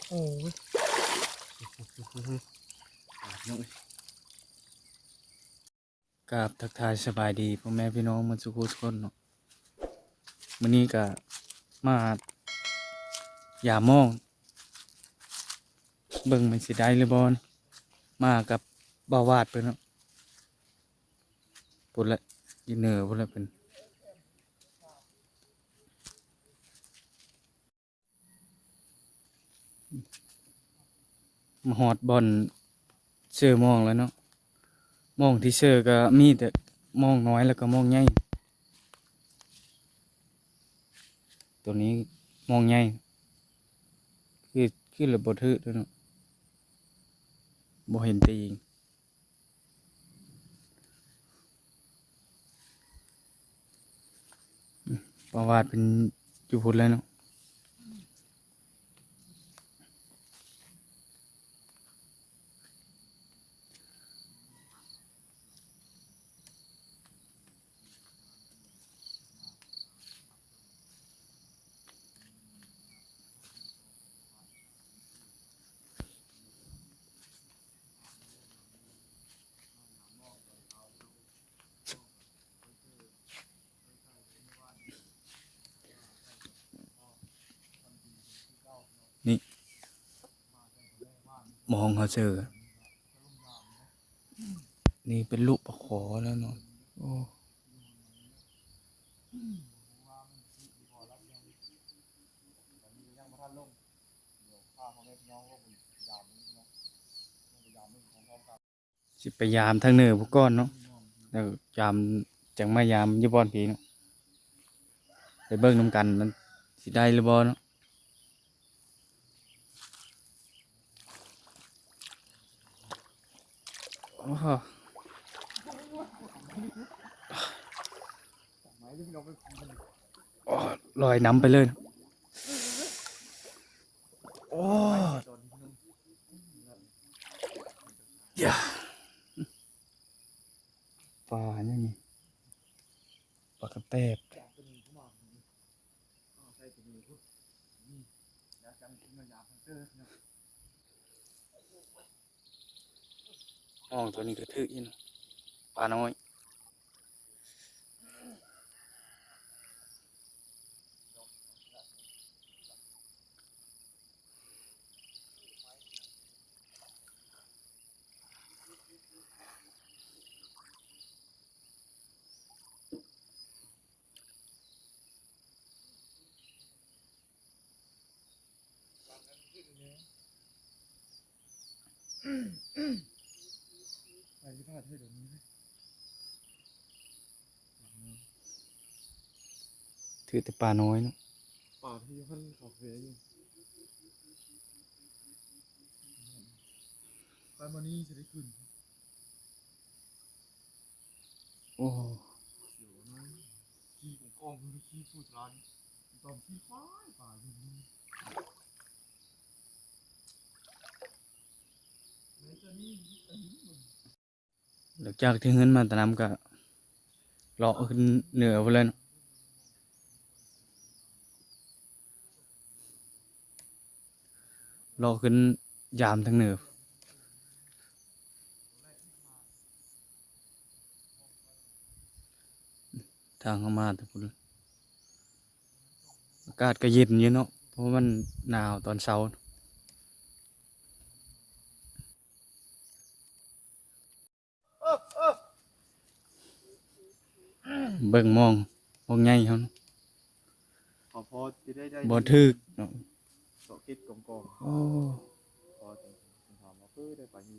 ໂອ້ຍ ກາບທັກທາຍສະບາຍດີພໍ່ແມ່ພີ່ນ້ອງໝົດສູ່ຜູ້ທຸກຄົນເນາະ. ມື້ນີ້ກະມາຢາມມອງ ເບິ່ງມັນຊິໄດ້ຫຼືບໍ່. ມາກັບບ່າວວາດເພິ່ນເນາະ ພຸ້ນແຫຼະ ຢູ່ເໜືອພຸ້ນແຫຼະເພິ່ນ. ມາຮອດບ່ອນເຊີມອງແລ້ວເນາະ. ມອງທີ່ເຊີກະມີແຕ່ມອງນ້ອຍ ແລ້ວກະມອງໃຫຍ່. ໂຕນີ້ມອງໃຫຍ່ ຄື ຄືລະບໍ່ຖືກເນາະ ບໍ່ເຫັນຕີນ. ປະຫວັດເປັນຢູ່ພຸ້ນແລ້ວເນາະ. ນີ້ ມອງເຂົາເຈີ ນີ້ເປັນລູກປາຂໍແລ້ວເນາະ. ໂອ້ ຊິໄປຢາມທາງເໜືອພຸ້ນກ່ອນເນາະ ແລ້ວຢາມ ຈັ່ງມາຢາມຢູ່ບ່ອນພີ້ເນາະ. ໄປເບິ່ງນຳກັນ ມັນຊິໄດ້ຫຼືບໍ່ເນາະ. ໂອ້ ໂອ້ ລອຍນ້ຳໄປເລີຍ. ໂອ້ ຢາ ປາຫຍັງນີ້ ປາກະແຕບ. ມອງໂຕນີ້ກະຖືກຢູ່ນະ ປານ້ອຍ. ຖືກແຕ່ປານ້ອຍເນາະ ປາທີ່ເພິ່ນເຂົາເຄຍຢູ່ ໄປມື້ນີ້ຊິໄດ້ຂຶ້ນ. ໂອ້ ຂີ້ກອງໆ ຂີ້ຜູ້ຈະລານ ຕອນຂີ້ຄວາຍປາຢູ່ນີ້ ແມ່ນຕົວນີ້. ຫຼັງຈາກທີ່ເຮືອນມາຕານ້ຳກະເລາະຂຶ້ນເໜືອພຸ້ນແຫຼະເນາະ ເລາະຂຶ້ນຢາມທາງເໜືອ ທາງເຮົາມາແຕ່ພຸ້ນ. ອາກາດກະເຢັນຢູ່ເນາະ ເພາະວ່າມັນໜາວຕອນເຊົ້າ. ເບິ່ງມອງ ມອງໃຫຍ່ເຮົາ ເຂົາພໍຊິໄດ້ ໄດ້ ບໍ່ຖືກເນາະ ເສາະເກັດກອງໆ. ໂອ້ ພໍຈະຖາມວ່າເພິ່ນໄດ້ໄປຢູ່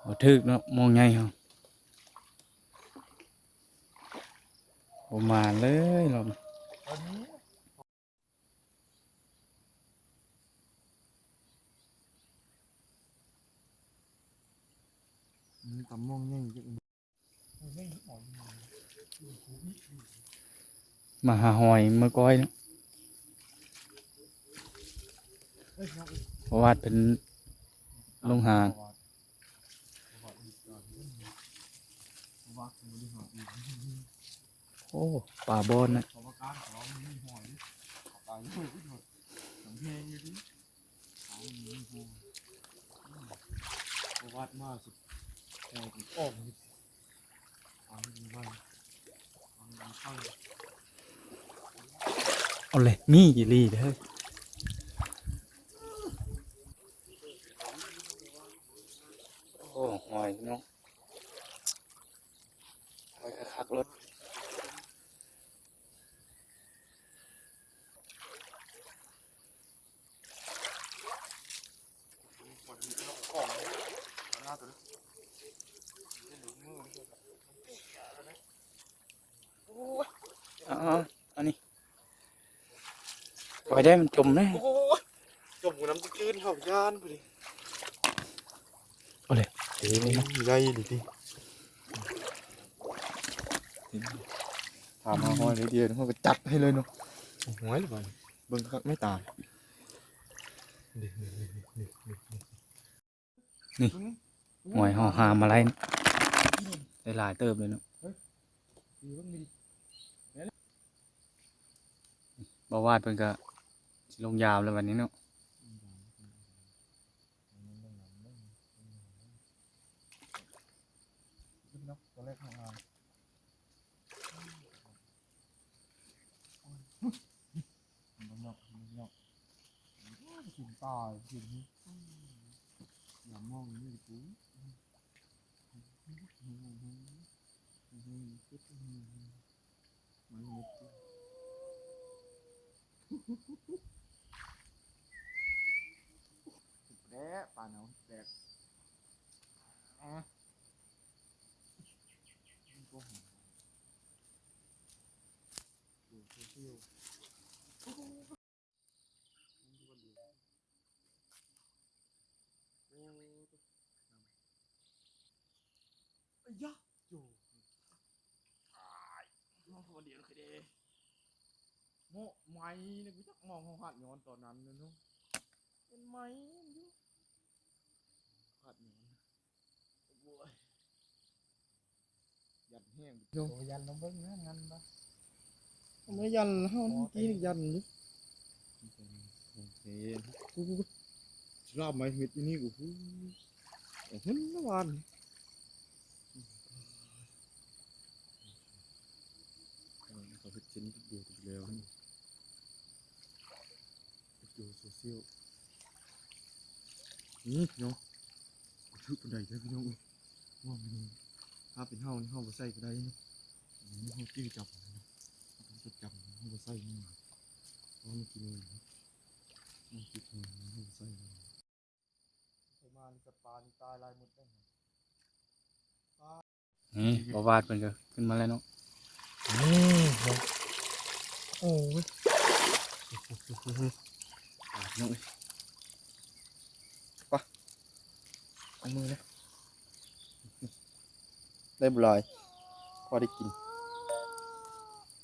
ບໍ່ຖືກເນາະ ມອງໃຫຍ່ເຮົາ ບໍ່ມານເລີຍລອບ. ອືມ ຕຳມ່ວງໃຫຍ່ ມາຫາຫອຍມາກ້ອຍເນາະ ເພາະວ່າເປັນ ລົງຫາ ໂອ້ ປາບ່ອນນະ. ແຮງຢູ່ເດ ປະຫວັດມາຊິແຮງອອກ ເອົາເລີຍ ມີອີ່ຫຼີເດີ. ໂອ້ ຫອຍເນາະ ຫອຍຄັກໆ ໂລດ. ເອົາ ເອົາ ອັນນີ້ ໄວ້ໄດ້ ມັນຈົມເດ້. ໂອ້ຍ ຈົມນ້ຳຈືນ ເຮົາຢ້ານພຸ້ນເດ. ເອົາເລີຍ ເອີ ໃຫຍ່ດີຕິ ຖາມຫາຫອຍເດ ເຮົາກໍຈັດໃຫ້ເລີຍເນາະ. ຫອຍລະບາດນີ້ ເບິ່ງຄັກແມ່ຕາ. ນີ້ ຫອຍເຮົາຫາມາໄລ່ໄດ້ຫຼາຍເຕີບເລີຍເນາະ. ບ່າວວາດເພິ່ນກະຊິລົງຍາມແລ້ວບັດນີ້ເນາະ. ແດ່ປານເອົາແດດ ອາ ອາຍະ ໂຈ ຕາຍ ມອງເຂົ້າມາດຽວເລີຍເດ້. ເໝາະໄໝນີ້ ກູຈັກມອງເຮົາຫາດຍ້ອນຕອນນັ້ນເນາະ ເປັນໄໝຢູ່ ຫາດຍ້ອນ ໂອ້ຍ. ຢ້ານແຮງ ໂອ້ ຢ້ານລອງເບິ່ງນະ ງານບໍ່ ເອົາມາຢ້ານເຮົາ ອໍ ເມື່ອກີ້ນີ້ຢ້ານຢູ່ ໂອເຄ ກູ ກູ ກູ ສະຫຼາມໄມ້ເຮັດຢູ່ນີ້ ໂອ້ໂຫ ເອົາເຫັນລະຫວ່ານ ເຂົາເຮັດເຊັ່ນດຽວກັນແລ້ວ ໂອ້ໂຫ ໂຊຊຽວ ນີ້ເນາະ ຖືກປານໃດເດີພີ່ນ້ອງເອີຍ ວ່າມັນ ຖ້າເປັນເຮົານີ້ ເຮົາບໍ່ໃສ່ກໍໄດ້ເນາະ ເຮົາຈື່ຈັບ ເຮົາຕ້ອງຈົດຈຳ ເຮົາບໍ່ໃສ່ແນ່ນອນ ເພາະວ່າມັນກິນ ມັນກິນ ເຮົາບໍ່ໃສ່ແນ່ນອນ. ມານີ້ ສັດປ່ານີ້ຕາຍຫຼາຍໝົດເດ້. ນີ້ ບໍ່ວາດເພິ່ນກໍຂຶ້ນມາແລ້ວເນາະ ນີ້ເນາະ ໂອ້ຍ ປາດເນາະ ໄປ ເອົາມືເລີຍ ໄດ້ບໍ່ຫຼາຍ ພໍໄດ້ກິນ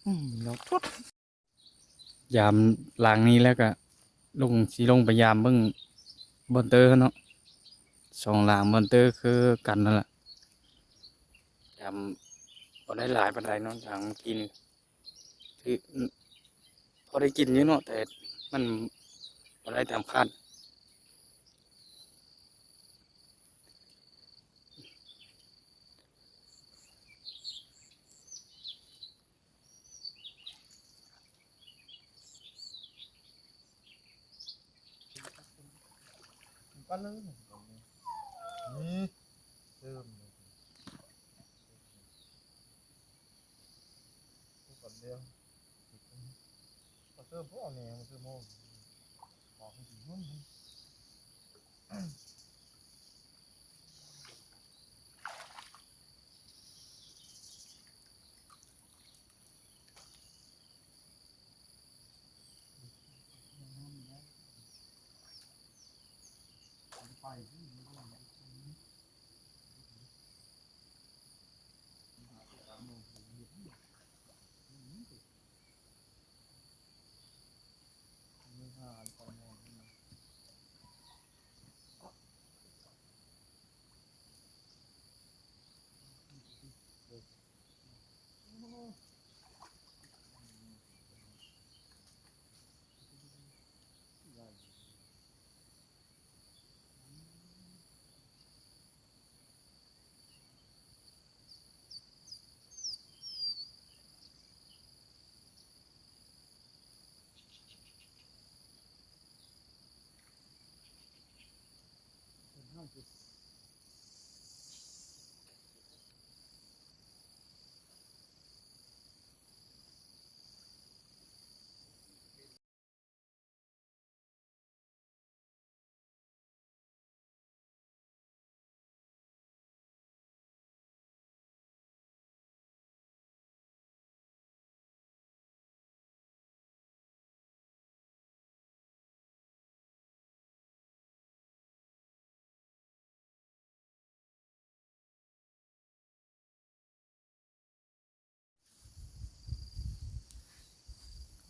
ອືມ ເນາະ. ຍາມລ້າງນີ້ແລ້ວກະລົງ ຊິລົງໄປຍາມເບິ່ງບ່ອນເຕີເນາະ ສອງຫຼັງບ່ອນເຕີຄືກັນນັ້ນລະ ຍາມບໍ່ໄດ້ຫຼາຍປານໃດເນາະ ຫຼັງເມື່ອກີ້ນີ້ ຄືພໍໄດ້ກິນຢູ່ເນາະ ແຕ່ມັນບໍ່ໄດ້ຕາມຄາດ.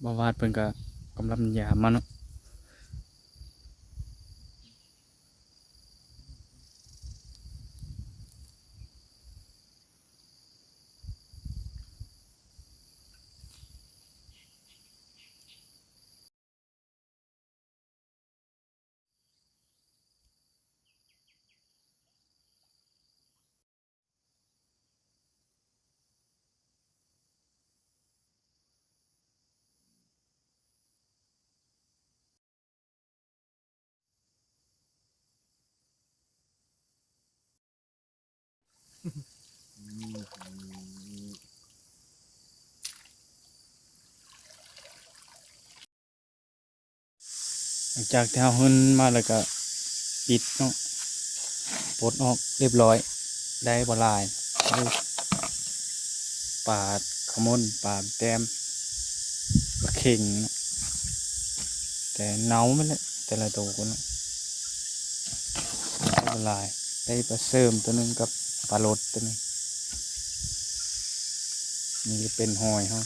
ບ່າວວາດເພິ່ນກະກຳລັງຢາມມາເນາະ. ຫຼັງຈາກທີ່ເຮົາຫຶ່ນມາແລ້ວກະປິດເນາະ ປົດອອກຮຽບຮ້ອຍ ໄດ້ບໍ່ຫຼາຍ ເອີ ປາຂະມົນ ປາແຕ້ມ ປາເຂັງເນາະ ແຕ່ເນົ່າໝົດແຫຼະ ແຕ່ລະໂຕພຸ້ນເນາະ ໄດ້ບໍ່ຫຼາຍ ໄດ້ປາເສີມໂຕໜຶ່ງກັບປາໂລດໂຕໜຶ່ງ ນີ້ເປັນຫອຍເຮົາ.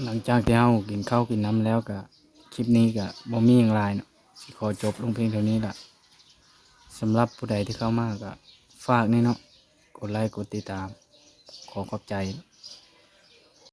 ຫຼັງຈາກທີ່ເຮົາກິນເຂົ້າກິນນ້ຳແລ້ວກະ ຄລິບນີ້ກະບໍ່ມີຫຍັງຫຼາຍເນາະ ຊິຂໍຈົບລົງພຽງເທົ່ານີ້ລະ. ສຳລັບຜູ້ໃດທີ່ເຂົ້າມາກະຝາກແດ່ເນາະ ກົດໄລກົດຕິດຕາມ ຂໍຂອບໃຈ.